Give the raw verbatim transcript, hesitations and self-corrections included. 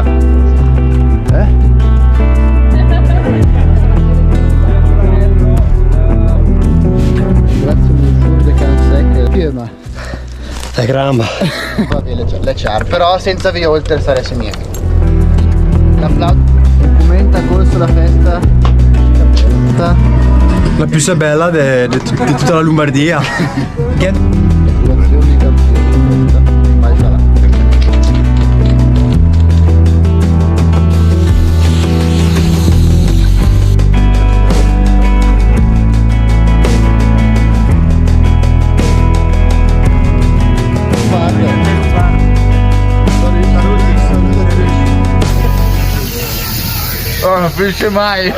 Eh? Grazie, un furto de can sec. Piena. La grama. Va bé, l'è ciar, però senza via oltre saresse mia. L'applaus. Commenta gol sulla festa. La più bella de, de, de tutta la Lombardia. Che? Vai là. Oh, non finisce mai.